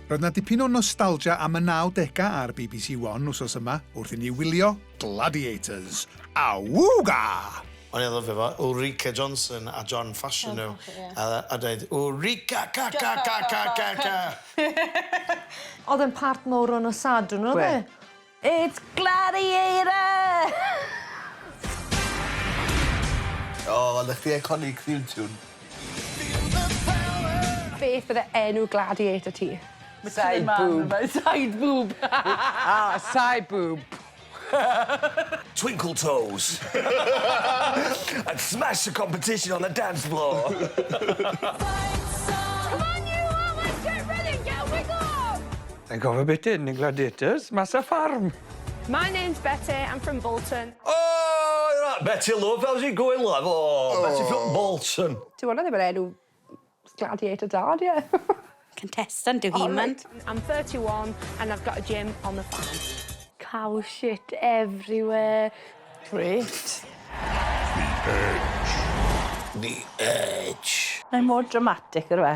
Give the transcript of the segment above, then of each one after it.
Roedd 'na dipyn o nostalgia am y 90au ar BBC One wsos yma wrth i ni wylio Gladiators. Awuga! O'n i'n lyfio fo. Ulrika Jonsson a John Fashanu. A a deud Ulrika ca ca ca ca ca ca. Oedd e'n part mowr o nos Sadwrn oedd e? It's Gladiator! O, 'na chdi iconic theme tune. Beth bydde enw Gladiator ti? Side boob. Side boob. Ah, side boob. Twinkle toes. And smash the competition on the dance floor. Come on you all, let's get ready, get a wiggle on! Sa'n cofio beth yn y Gladiators, mas y ffarm. My name's Betty, I'm from Bolton. Oh, you're right, Betty love, how's it going, love? Oh, Betty from Bolton. Dyw hwnna ddim yn enw Gladiator da, di e? Contestant yw hi, man. I'm 31 and I've got a gym on the farm. Cow shit everywhere. Great. The Edge. Mae'n mor dramatic yr we.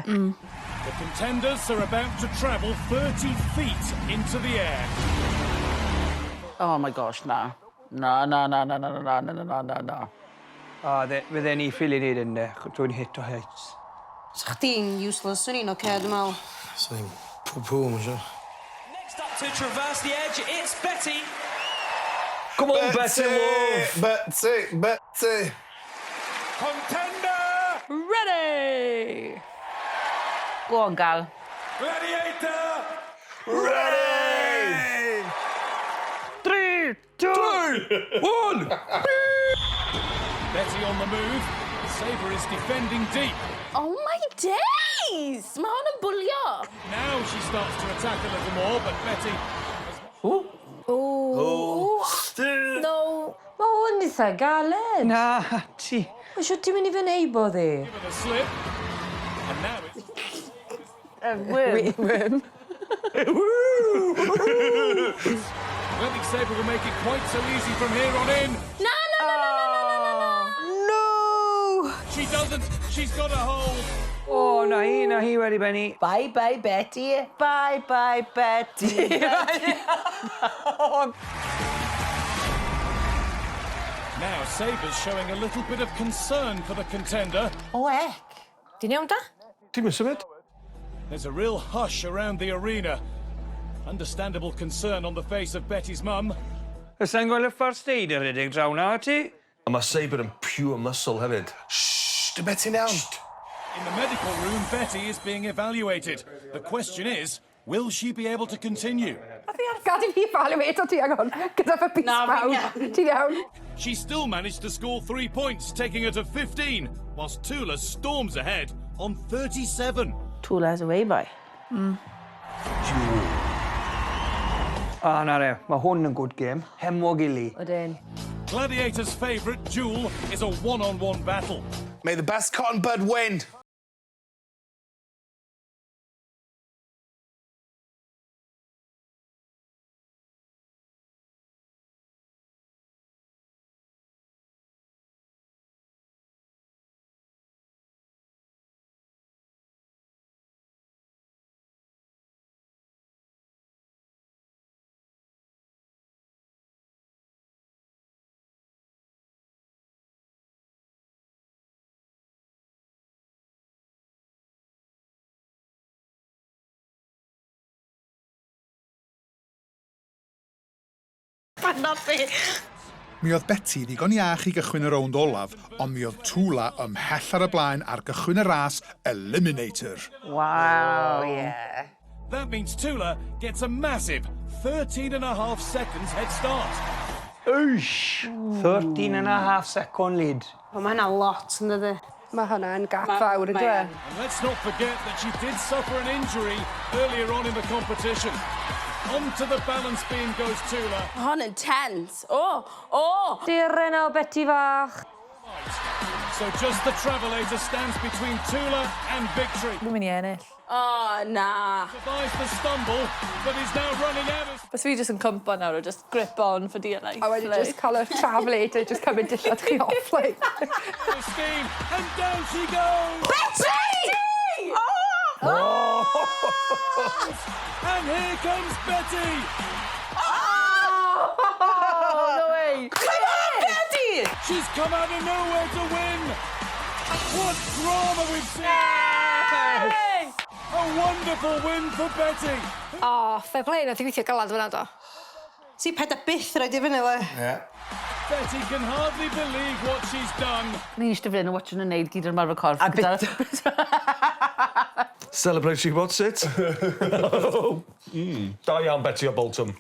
The contenders are about to travel 30 feet into the air. Oh my gosh, na. Na, na, na, na, na, na, na, na, na, na, na. O, fydden ni ffili neud hyn de, dwi'n hit o heights. Sa chdi'n useless, swn i'n oce, dwi'n meddwl. Swn i'n pw-pw, mae'n siŵr. Next up to traverse the edge, it's Betty. Come on, Betty, love. Betty, Betty. Contender! Ready! Go on, gal. Gladiator! Ready! 3, 2, 1! Betty on the move. Sabre is defending deep. Oh my days! Mae hwn yn bwlio. Now she starts to attack a little more, but Betty Ooh. No. Mae hwn eitha galed. Na, ti. O, siwt ti'n mynd i fynd heibo ddi? with a slip. And now it's Worm. Worm. I don't think Sabre will make it quite so easy from here on in. Na, na, na, na, na, na, na, na. No! She doesn't. She's got a hold. O, na hi, na hi wedi benni. Bye bye Betty. Bye bye Betty. Now Sabre's showing a little bit of concern for the contender. O ec. Ti'n iawn da? Ti'n mynd symud? There's a real hush around the arena. Understandable concern on the face of Betty's mum. Fysa'n gweld y first aid yn rhedeg draw na, ti? A mae Sabre yn pure muscle hefyd. Shh, dy Betty'n iawn. In the medical room, Betty is being evaluated. The question is, will she be able to continue? Gad i fi evaluate o ti angon gyda fy bys Na, fi'n bawd. iawn. Ti'n iawn? She still managed to score 3 points, taking her to 15, whilst Tula storms ahead on 37. Tula's away boy. O, na re, mae hwn yn good game. Hemwog i li. Odyn. Gladiator's favourite, Jewel, is a one-on-one battle. May the best cotton bud win. Mi oedd Betty ddigon iach i gychwyn y rownd olaf, ond mi oedd Tula ymhell ar y blaen ar gychwyn y ras Eliminator. Wow, yeah. That means Tula gets a massive 13 and a half seconds head start. Eish! 13 and a half second lead. O, mae hynna lot, yn dydi? Mae hwnna'n gap fawr yn dwi? And let's not forget that she did suffer an injury earlier on in the competition. Onto the balance beam goes Tula. Mae hwn yn tense. O, o! Diren o Betty fach. So just the Travelator stands between Tula and victory. Dwi'n mynd i ennill. O, na. Survives the stumble, but is now running out of Bys fi jyst yn cwmpo nawr o just grip on for dear life. A wedyn just cael y Travelator just cymryd dillad chi off, like. steam, and down she goes! Betty! Oh! And here comes Betty! Oh, no way! Come on, Betty! She's come out of nowhere to win! What drama we've seen! A wonderful win for Betty! O, fair play, nath i weithio galad fyna do. Si paid a byth roid i fyny, le. Yeah. Betty can hardly believe what she's done. Ni'n eistedd fan hyn yn watching nhw'n neud gyd o'r marfer corff. A bit- Celebratory what's it? Da iawn, Betty o Bolton.